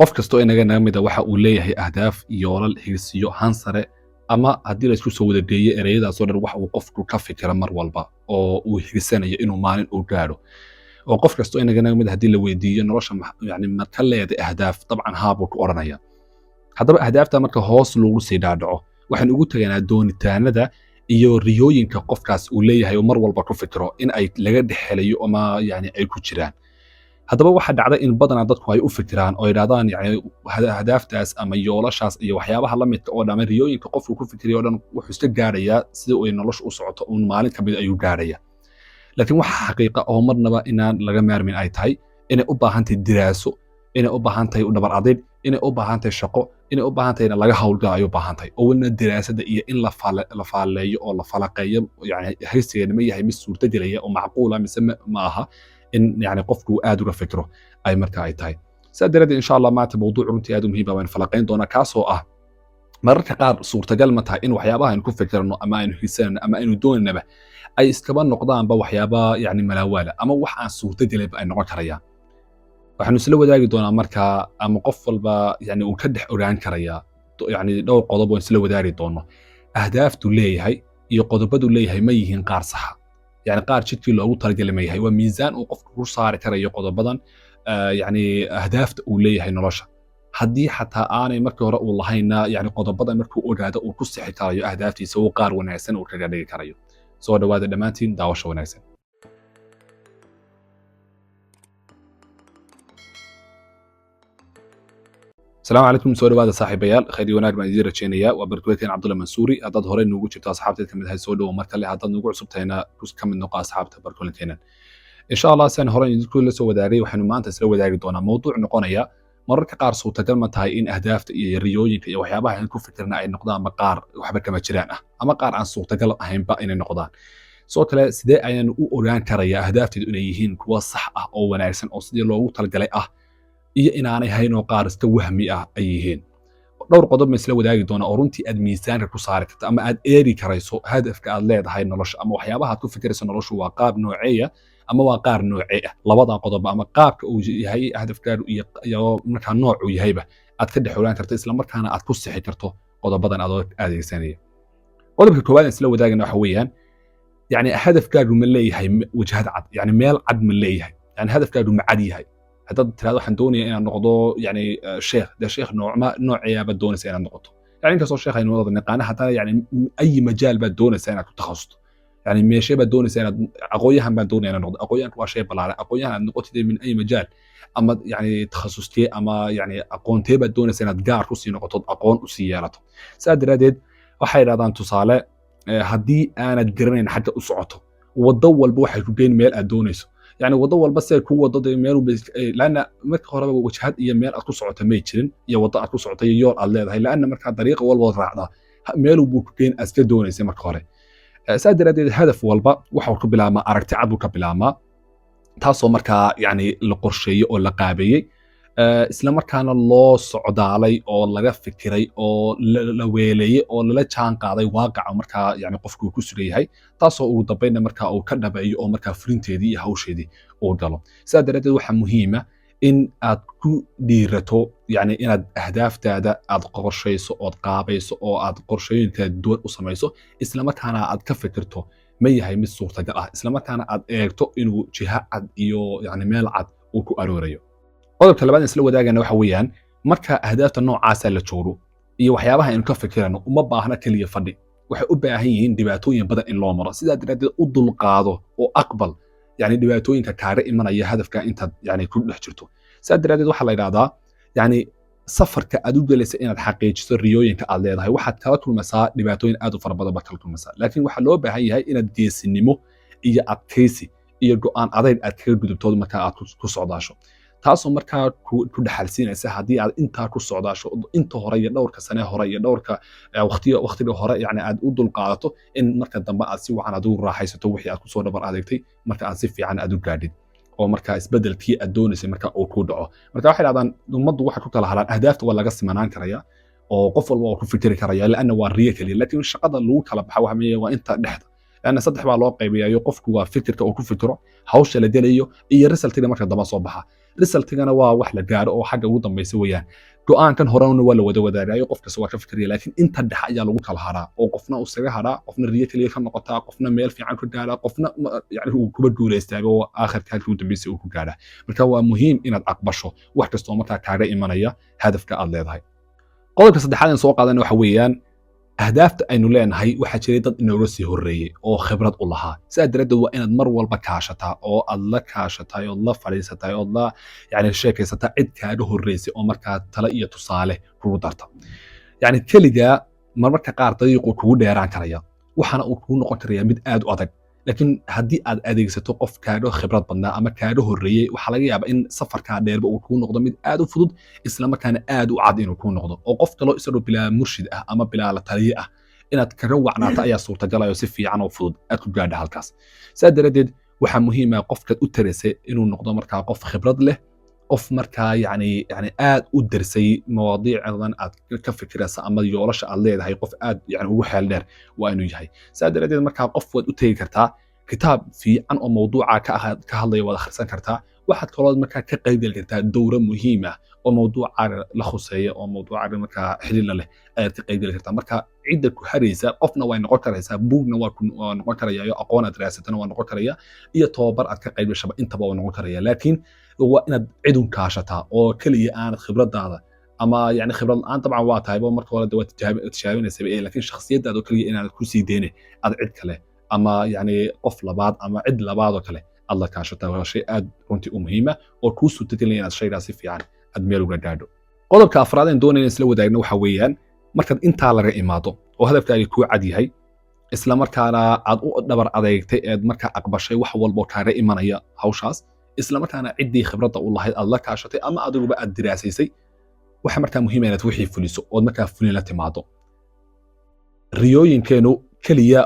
Qof kastoo inaga naga mida waxa uu leeyahay ahdaaf, yoolal, higsiyo, hansare, ama haddii la isku soo wada geeyo ereyadaasoo dhan, wax uu qofku ka fikira mar walba oo uu higsanayo inuu maalin uu gaadho. Oo qof kastoo inaga naga mid haddii la weydiiyo nolosha yani ma ka leedahay ahdaaf, dabcan haa buu ku odhanaya. Haddaba ahdaafta marka hoos loogu sii dhaadhaco, waxaan ugu tegaynaa doonitaanada iyo riyooyinka qofkaas uu leeyahay oo mar walba ku fikiro in ay laga dhexelayo ama yani ay ku jiraan. Haddaba waxaa dhacda in badanaa dadku ay u fikiraan oo yidhahdaan yani ahdaaftaas ama yoolashaas iyo waxyaabaha la midka oo dhan ama riyooyinka qofku ku fikirayo oo dhan wuxuu iska gaadhayaa sida ay nolosha u socoto uun, maalin ka mid ayuu gaadhaya. Laakiin waxa xaqiiqa oo marnaba inaan laga maarmin ay tahay inay u baahan tahay diraaso, inay u baahan tahay dhabar adayg, inay u baahan tahay shaqo, inay u baahan tahay in laga hawlgalo ay u baahan tahay, oo welina diraasada iyo in la faaleeyo oo la falaqeeyo, yani haysigeena ma yahay mid suurtagelaya oo macquula mise ma aha, in yani qofku uu aad uga fikiro ay marka ay tahay. Sidaa daraaddeed, insha Allah, maanta mawduuc runtii aad u muhiim ah waan falaqayn doonaa, kaasoo ah mararka qaar suurtagal ma tahay in waxyaabaha aynu ku fikirno ama aynu hisanayno ama aynu doonaynaba ay iskaba noqdaanba waxyaaba yani malaawaala ama wax aan suurtagelinba ay noqon karayaan. Waxaanu isla wadaagi doonaa markaa, ama qof walba yani uu ka dhex ogaan karayaa, yani dhowr qodob oo isla wadaagi doono ahdaaftu leeyahay iyo qodobadu leeyahay ma yihiin qaar saxa, yani qaar jidkii loogu talagalay ma yahay. Waa miisaan uu qofku ku saari karayo qodobadan, yani ahdaafta uu leeyahay nolosha. Haddii xataa aanay markii hore uu lahayna, yani qodobada markuu ogaado uu ku sixi karayo ahdaaftiisa, uu qaar wanaagsan uu kaga dhigi karayo. Soo dhawaada dhammaantiin, daawasho wanaagsan. Asalaamu calaykum, soo dhawaada saaxiibayaal, khayr iyo wanaag baan idiin rajaynayaa. Waa barkuleedkeen Cabdulla Mansuuri. Haddaad horey nuugu jirto asxaabteed ka mid ahay, soo dhowo mar kale. Haddaad nuugu cusub tahayna, ka mid noqo asxaabta barkuleedkeenan, insha Allah. Siaan horey idinku la soo wadaagay, waxaynu maanta isla wadaagi doonaa mawduuc noqonaya: mararka qaar suurtagal ma tahay in ahdaafta iyo riyooyinka iyo waxyaabaha aan ku fikirna ay noqdaan qaar waxba kama jiraan ah ama qaar aan suurtagal ahaynba inay noqdaan? Sidoo kale, sidee ayaanu u ogaan karayaa ahdaafteedu inay yihiin kuwa sax ah oo wanaagsan oo sidii loogu talagalay ah, iyo inaanay hayn oo qaar iska wahmi ah ay yihiin? Dhowr qodob ma isla wadaagi doona oo runtii aad miisaanka ku saari karto ama aad eegi karayso hadafka aad leedahay nolosha ama waxyaabaha aad ku fikirayso noloshu waa qaab nooceeya ama waa qaar noocee ah. Labada qodob, ama qaabka uu yahay hadafkaagu iyo markaa noocuu yahayba, aad ka dhex ogaan karto, isla markaana aad ku sixi karto qodobadan adoo adeegsanaya. Qodobka koowaad aan isla wadaagana waxa weeyaan, yani hadafkaagu ma leeyahay wajhad cad? Yani meel cad ma leeyahay? Yani hadafkaagu ma cad yahay? Haddaad tirahdo waxaan doonaya inaan noqdo yani sheekh, dee sheekh noocma nooceeyaa baad doonaysa inaad noqoto? Yani inkastoo sheekh aynu wada naqaana, haddana yani ayi majaal baad doonaysaa inaad ku takhasusto? Yani meeshee baad doonaysaa inaad aqoonyahan baan doonaya inaad noqdo? Aqoonyahanku waa shay ballaaran. Aqoonyahan aad noqotid min ay majaal ama yani takhasustee ama yani aqoontee baad doonaysaa inaad gaar kusii noqoto, aqoon usii yeelato? Sidaa daraaddeed waxay yidhahdaan tusaale, haddii aanad garanayn xagga u socoto, waddo walba waxay ku geyn meel aad doonayso. Yani waddo walba siday ku wado dee meel laanna marka horeba wajhad iyo meel aad ku socoto may jirin, iyo waddo aad ku socoto iyo yool aad leedahay. Laanna markaa dariiqa walba ood raacdaa meel buu ku geyn aad iska doonaysay marka hore. Saa daraaddeed hadaf walba waxa ku bilaabmaa aragti cad buu ka bilaabmaa, taasoo markaa yani la qorsheeyey oo la qaabeeyey, isla markaana loo socdaalay oo laga fikiray oo la weeleeyey oo lala jaan qaaday waaqaca markaa yani qofku uu ku sugan yahay, taasoo ugu dambeynna markaa uu ka dhabeeyo oo markaa fulinteedii iyo hawsheedii uu galo. Sidaa daraaddeed waxaa muhiima in aad ku dhiirato yani inaad ahdaaftaada aad qorshayso ood qaabayso oo aad qorshooyin kala duwan u samayso, isla markaana aad ka fikirto ma yahay mid suurtagal ah, isla markaana aad eegto inuu jiha cad iyo yani meel cad uu ku aroorayo. Qodobka labaad isla wadaagana waxa weeyaan, marka ahdaafta noocaasa la joogo iyo waxyaabaha aynu ka fikirano, uma baahna keliya fadhi, waxay u baahan yihiin dhibaatooyin badan in loo maro. Sidaa daraaddeed u dulqaado oo aqbal yani dhibaatooyinka kaaga imanaya hadafka intaad yani ku dhex jirto. Sidaa daraaddeed waxaa la yidhahdaa, yani safarka aad u gelaysa inaad xaqiijiso riyooyinka aad leedahay, waxaad kala kulmaysaa dhibaatooyin aad u fara badan baad kala kulmaysaa. Laakiin waxaa loo baahan yahay inaad geesinimo iyo adkaysi iyo go'aan adayg aad kaga gudubtood markaa aad ku socdaasho, taasoo markaa ku dhaxalsiinaysa haddii aad intaa ku socdaasho, inta hore iyo dhowrka sane hore iyo dhowrka waqtiga waqtiga hore yani aad u dulqaadato, in marka dambe aad si wacan aad ugu raaxaysato wixii aad kusoo dhabar adeegtay, marka aad si fiican aad u gaadhid oo marka isbedelkii aad doonaysay marka uu ku dhaco. Marka waxay dhahdaan ummaddu waxay ku kala halaan, ahdaafta waa laga simanaan karaya oo qof walba waa ku fikiri karaya, laanna waa riyo keliya. Laakiin shaqada lagu kala baxa waxa weeye waa inta dhexda, laanna saddex baa loo qaybiyayo qofku: waa fikirka uu ku fikiro, hawsha la gelayo, iyo resultiga marka dambe soo baxa. Resultigana waa wax la gaaro oo xagga ugu dambaysa weeyaan. Go'aankan horena waa la wada wadaagayo, qof kasta waa ka fikiraya, laakiin inta dhexe ayaa lagu kala haraa oo qofna uu isaga haraa, qofna riyo keliya ka noqotaa, qofna meel fiican ku gaaraa, qofna yani uu kuba guuleystaaba oo aakhirka halkii ugu dambeysay uu ku gaaraa. Marka waa muhiim inaad aqbasho wax kastoo markaa kaaga imanaya hadafka aad leedahay. Qodobka saddexaad aan soo qaadana waxa weeyaan, ahdaafta aynu leenahay waxaa jiray dad inooga sii horreeyey oo khibrad u lahaa. Sidaa daraaddeed waa inaad mar walba kaashataa oo aad la kaashataa ood la fadhiisataa ood la yani sheekaysataa cid kaaga horreysay oo markaa talo iyo tusaale kugu darta. Yani keligaa marmarka qaar dariiquu kugu dheeraan karaya, waxaana uu kugu noqon karaya mid aad u adag. Laakiin haddii aad adeegsato qof kaaga khibrad badnaa ama kaaga horreeyey, waxaa laga yaabaa in safarkaa dheerba uu kuu noqdo mid aad u fudud, isla markaana aad u cad inuu kuu noqdo. Oo qof kaloo isagoo bilaa murshid ah ama bilaa la taliye ah inaad kaga wacnaato ayaa suurtagalayo, si fiican oo fudud aad ku gaadha halkaas. Saa daraaddeed waxaa muhiim ah qofkaad u taraysay inuu noqdo markaa qof khibrad leh, qof markaa yani aad u darsay mawaadiicdan aad ka fikiraysa ama yoolasha aad leedahay. Qof aad yani ugu xeel dheer waa inuu yahay. Saa daraaddeed markaa qof waad u tegi kartaa, kitaab fiican oo mawduuca ka hadlaya waad akhrisan kartaa. Waxaad kaloo markaa ka qaybgeli kartaa dowro muhiim ah oo mawduuca la khuseeya oo mawduuca markaa xiriir la leh ayaad ka qaybgeli kartaa. Marka cidda ku haraysa qofna way noqon karaysaa, buugna waa noqon karaya, iyo aqoon aad raadsatana waa noqon karaya, iyo tababar aad ka qayb gashaba, intaba waa noqon karaya. Laakiin waa inaad cidun kaashataa oo keliya aanad khibradaada ama yani khibrad la'aan dabcan waa tahayba marka hore de waa tijaabinaysaba, laakiin shakhsiyadaada oo keliya inaad kusii deyne, aad cid kale ama yani qof labaad ama cid labaad oo kale aad la kaashataa waa shay aad runtii u muhiima oo kuu suurtagelinaya inaad shaygaas si fiican aad meel uga gaadho. Qodobka afraad aan doonayna isla wadaagno waxa weeyaan, markaad intaa laga imaado oo hadafkaaga kuu cad yahay, isla markaana aad u dhabar adeegtay eed markaa aqbashay wax walbo kaaga imanaya hawshaas, isla markaana ciddii khibradda u lahayd aad la kaashatay ama adiguba aad diraasaysay, waxa markaa muhiim inaad wixii fuliso ood markaa fulin la timaado. Riyooyinkeenu keliya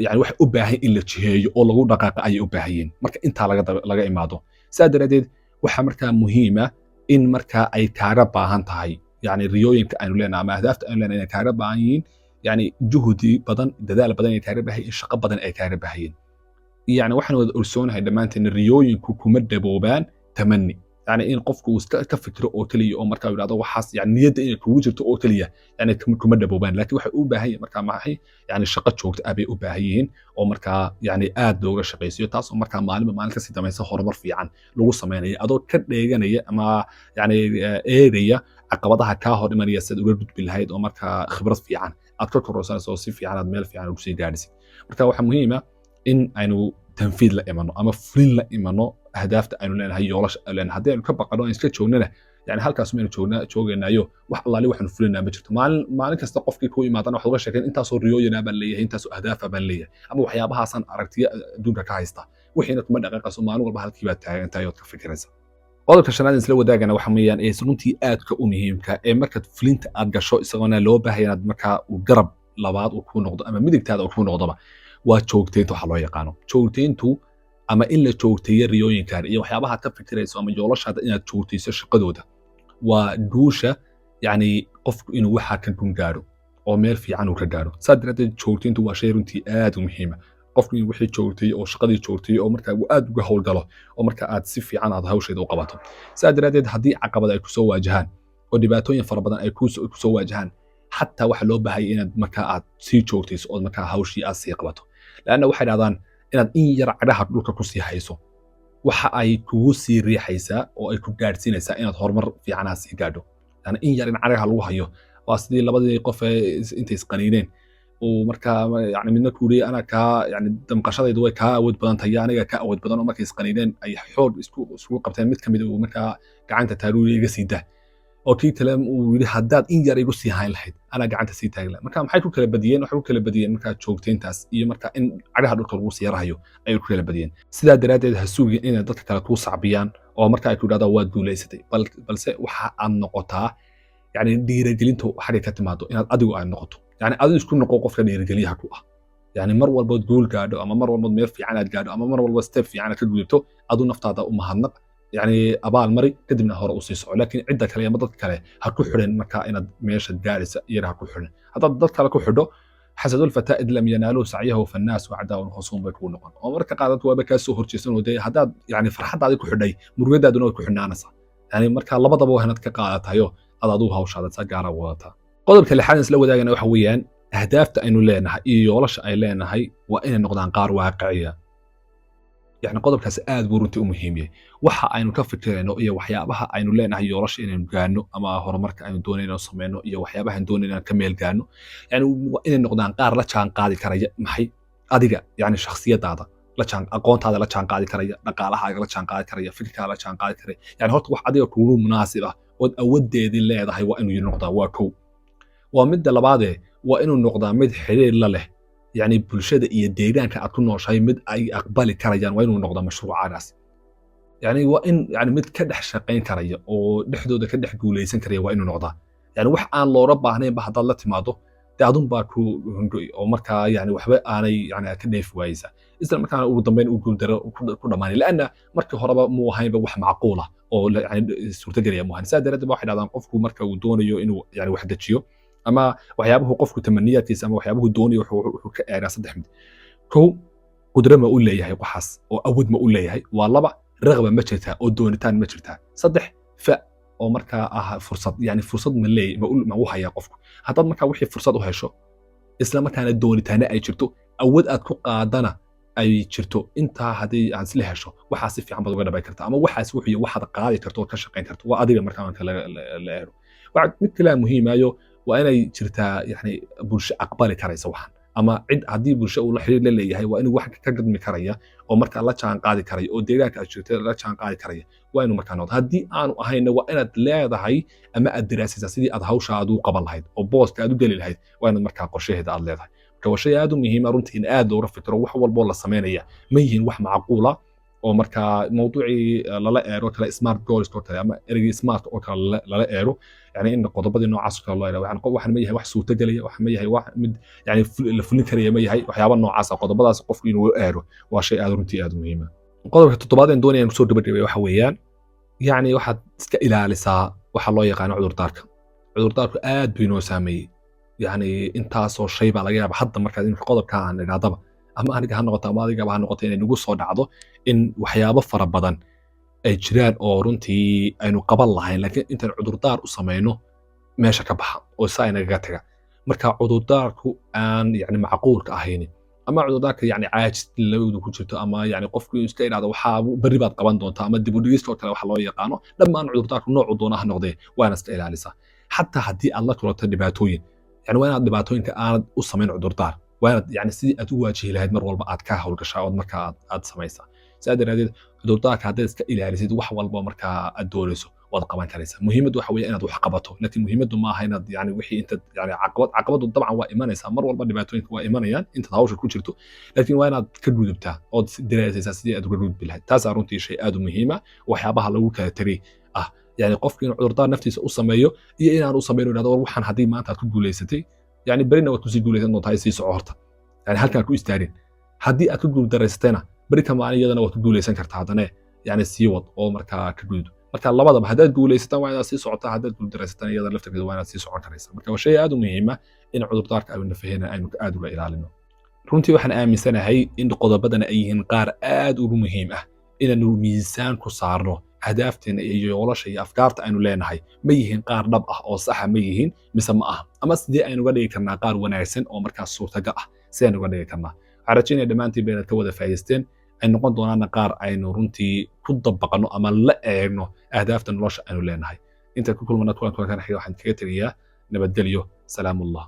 yani waxay u baahan in la jiheeyo oo lagu dhaqaaqa ayay u baahan yihiin marka intaa laga imaado. Saa daraaddeed waxaa markaa muhiima in markaa ay kaaga baahan tahay, yani riyooyinka aynu leenahay ama ahdaafta aynu leenahay, inay kaaga baahan yihiin yani juhdi badan, dadaal badan ay kaaga baahan yihiin, shaqo badan ay kaaga baahan yihiin. Yani waxaan wada ogsoonahay dhammaanteen, riyooyinku kuma dhaboobaan tamani, yani in qofku uu iska ka fikiro oo keliya oo markaa yidhahdo waxaas, yani niyadda inay kugu jirto oo keliya, yani kuma dhaboobaan. Laakiin waxay u baahan yihiin markaa maxay? Yani shaqo joogto ah bay u baahan yihiin oo markaa yani aad looga shaqaysiyo, taasoo markaa maalinba maalin kasii dambaysa horumar fiican lagu samaynayo, adoo ka dheeganaya ama yani eegaya caqabadaha kaa hor imanaya sidaad uga gudbi lahayd, oo markaa khibrad fiican aad ka kororsanayso oo si fiican aad meel fiican ugu sii gaadhisid. Marka waxaa muhiim ah in aynu tanfiid la imano ama fulin la imano ahdaafta aynu leenahay, yoolasha aynu leenahay. Haddii aynu ka baqano aan iska joognana, yani halkaas maynu joognaa joogaynayo, wax allaali waxaanu fulinaa ma jirto. Maalin kasta qofkii kuu imaadana waxaad uga sheekeen intaasoo riyooyinaa baan leeyahay, intaasoo ahdaafa baan leeyahay, ama waxyaabahaasaan aragtiya adduunka ka haysta, wixiina kuma dhaqaaqayso. Maalin walba halkii baad taagan tahay ood ka fikiraysa. Qodobka shanaad isla wadaagana waxa weeyaan ee runtii aadka u muhiimka ee markaad fulinta aad gasho isagoona loo baahaya inaad markaa uu garab labaad uu kuu noqdo ama midigtaada uu kuu noqdoba, waa joogtaynta. Waxa loo yaqaano joogtayntu ama in la joogteeyo riyooyinkan iyo waxyaabaha aad ka fikirayso ama yoolashaada, inaad joogtayso shaqadooda waa guusha, yani qofku inuu waxaa ka gun gaadho oo meel fiican uu ka gaadho. Saa daraaddeed joogtayntu waa shay runtii aad u muhiima, qofku inuu wixii joogtay oo shaqadii joogtay oo markaa uu aad uga howlgalo oo marka aad si fiican aad hawsheeda u qabato. Saa daraaddeed haddii caqabad ay kusoo waajahaan oo dhibaatooyin fara badan ay kusoo waajahaan, xataa waxa loo baahaya inaad markaa aad sii joogtayso ood markaa hawshii aad sii qabato. Laanna waxay dhahdaan inaad in yar cadhaha dhulka kusii hayso waxa ay kugu sii riixaysaa oo ay ku gaadhsiinaysaa inaad horumar fiican aad sii gaadho. Yani in yar in cadhaha lagu hayo waa sidii labadii qof ee intay isqaniineen uu markaa yani midna ku yidhi ana kaa yani damqashadaydu way kaa awood badan tahay, aniga kaa awood badan, oo markay isqaniineen ay xoog isku qabteen, mid kamid uu markaa gacanta taaruuri iga sii daa, oo kii kale uu yidhi haddaad in yar igu sii hayn lahayd anaa gacanta sii taagi lahayd. Marka maxay ku kala badiyeen? Waxay ku kala badiyeen markaa joogtayntaas iyo markaa in cagaha dhulka lagu sii yarahayo ayay ku kala badiyeen. Sidaa daraaddeed ha sugin inay dadka kale kuu sacbiyaan oo marka ay ku yidhahdaan waad guulaysatay, balse waxa aad noqotaa yani dhiirigelintu xagga ka timaado inaad adigu aad noqoto, yani adigu isku noqo qofka dhiirigeliyaha ku ah. Yani mar walbood guul gaadho ama mar walbood meel fiican aad gaadho ama mar walba step fiican aad ka gudubto, adu naftaada u mahadnaq, yani abaal mari, kadibna hore usii soco. Laakiin cidda kale ama dadka kale ha ku xidhin markaa inaad meesha gaadhaysa, iyada ha ku xidhin. Haddaad dad kale ku xidho, حسدوا الفتى إذ لم ينالوا سعيه فالناس أعداء خصوم bay kugu noqon. Oo marka qaar dadku waaba kaa soo horjeesan oo dee haddaad yani farxaddaadii ku xidhay, murugadaaduna way ku xidhnaanaysaa. Yani marka labadaba waa inaad ka qaadatayo aad adigu hawshaada saa gaara wadataa. Qodobka lixaad isla wadaagana waxa weeyaan, ahdaafta aynu leenahay iyo yoolasha ay leenahay waa inay noqdaan qaar waaqiciya. Yani qodobkaas aad buu runtii u muhiim yahay. Waxa aynu ka fikirayno iyo waxyaabaha aynu leenahay yoolasha inaynu gaano ama horumarka aynu doonayno inaynu sameyno iyo waxyaabaha aynu doonayno inaan ka meel gaano, yani waa inay noqdaan qaar la jaan qaadi karaya maxay adiga, yani shakhsiyadaada la jaan, aqoontaada la jaan qaadi karaya, dhaqaalahaaga la jaan qaadi karaya, fikirkaaga la jaan qaadi karaya. Yani horta wax adiga kugu munaasib ah ood awooddeedii leedahay waa inuu noqdaa. Waa kow. Waa midda labaadee, waa inuu noqdaa mid xiriir la leh yani bulshada iyo deegaanka aad ku nooshahay, mid ay aqbali karayaan waa inuu noqdaa mashruucaagaas. Yani waa in yani mid ka dhex shaqayn karaya oo dhexdooda ka dhex guulaysan karaya waa inuu noqdaa. Yani wax aan looga baahnaynba haddaad la timaado, dee adun baa ku hungoy oo markaa yani waxba aanay yani ka dheefi waayeysa, isla markaana ugu dambeyn uu guuldaro ku dhamaanay, laanna markii horeba muu ahaynba wax macquula oo yani suurtagelaya muu ahayn. Saa daraadeed ba waxay dhahdaan, qofku marka uu doonayo inuu yani wax dejiyo ama waxyaabuhu qofku tamaniyaadkiisa ama waxyaabuhu doonayo, wuxuu ka eegaa saddex mid. Kow, qudro ma u leeyahay waxaas oo awood ma u leeyahay? Waa laba, رغبة ma jirtaa oo doonitaan ma jirtaa? Saddex, fa oo markaa ah fursad, yani fursad ma leey ma u hayaa qofku? Haddaad markaa wixii fursad u hesho, isla markaana doonitaana ay jirto, awood aad ku qaadana ay jirto, intaa haddii aad isla hesho, waxaa si fiican baad uga dhabay kartaa ama waxaas wuxuu yahay waxaad qaadi karto ood ka shaqayn karto. Waa adiga markaa marka la eego. Waxa mid kale muhiimayo waa inay jirtaa yani bulsho aqbali karaysa waxan, ama cid haddii bulsho uu la xiriir la leeyahay, waa inuu wax ka gadmi karaya oo markaa la jaan qaadi karaya oo deegaanka aad joogtay la jaan qaadi karaya waa inuu markaa noqdo. Haddii aanu ahayna, waa inaad leedahay ama aad daraasaysaa sidii aad hawsha aad u qaban lahayd oo booska aad u geli lahayd. Waa inaad markaa qorshaheeda aad leedahay. Marka waa shay aad u muhiima runtii in aad looga fikiro wax walboo la samaynaya ma yihiin wax macquula oo markaa mawduucii lala eego kale, smart goals oo kale ama ereygii smart oo kale lala eego, yani in qodobadii noocaas oo kale loo eego. Yani waxan ma yahay wax suurtagelaya? Wax ma yahay wax mid yani la fulin karaya ma yahay? Waxyaaba noocaas ah, qodobadaas qofku inuu eego waa shay aad runtii aad u muhiima. Qodobka toddobaad een doonaya in kusoo gabagabay waxa weeyaan, yani waxaad iska ilaalisaa waxa loo yaqaano cudurdaarka. Cudurdaarku aad buu inoo saameeyey. Yani intaasoo shay baa laga yaaba hadda markaad in qodobka aan idhahdaba, ama aniga ha noqoto ama adigaba ha noqoto, inay nagu soo dhacdo in waxyaabo fara badan ay jiraan oo runtii aynu qaban lahayn, laakiin intaan cudurdaar u samayno meesha ka baxa oo saa inagaga taga. Marka cudurdaarku aan yani macquulka ahaynin ama cudurdaarka yani caajis labadu ku jirto ama yani qofku inuu iska idhahdo waxaa berri baad qaban doontaa ama dib u dhigista oo kale waxa loo yaqaano, dhammaan cudurdaarku noocu doona ha noqdee, waana iska ilaalisaa. Xataa haddii aad la kulanto dhibaatooyin, yani waa inaad dhibaatooyinka aanad u samayn cudurdaar. Waa inaad yani sidii aad u waajihi lahayd mar walba aad ka hawlgashaa ood markaa aad samaysaa. Saa daraadeed cudurdaarka haddaad iska ilaalisid, wax walba markaa aad doonayso waad qaban karaysaa. Muhiimaddu waxa weeye inaad wax qabato, laakiin muhiimaddu maaha inaad yani wixii intaad yani caqabadu dabcan waa imanaysaa mar walba, dhibaatooyinka waa imanayaan intaad hawsha ku jirto, laakiin waa inaad ka gudubtaa ood daraasaysaa sidii aad uga gudbi lahayd. Taasaa runtii shay aad u muhiima, waxyaabaha lagu kala tegay ah, yani qofku inuu cudurdaar naftiisa u sameeyo iyo inaan u sameyn, idhahdo war waxaan haddii maanta aad ku guulaysatay, yani berina waad kusii guulaysan doontaa, sii soco horta, yani halkaan ku istaagin. Haddii aad ku guuldaraysatayna, beri ka maalin iyadana waad ku guulaysan kartaa haddana, yani sii wad oo markaa ka gudub. Marka labadaba, haddaad guulaysataan waa inaad sii socotaa, haddaad guuldaraysataan iyada laftirkeeda waa inaad sii socon karaysaa. Marka waa shay aad u muhiima in cudurdaarka aynu nafaheena aynu aad uga ilaalino. Runtii waxaan aaminsanahay in qodobadan ay yihiin qaar aad ugu muhiim ah inaanu miisaan ku saarno ahdaafteena iyo yoolasha iyo afkaarta aynu leenahay. Ma yihiin qaar dhab ah oo saxa ma yihiin mise ma aha? Ama sidee aynu uga dhigi karnaa qaar wanaagsan oo markaas suurtagal ah? Sidee aynu uga dhigi karnaa? Waxaan rajaynaya dhammaantiin ba inaad ka wada faa'iidaysteen, ay noqon doonaana qaar aynu runtii ku dabaqno ama la eegno ahdaafta nolosha aynu leenahay. Intaan ku kulmana kulan kulankan xiga, waxaan kaga tegayaa nabadgelyo. Salaamullah.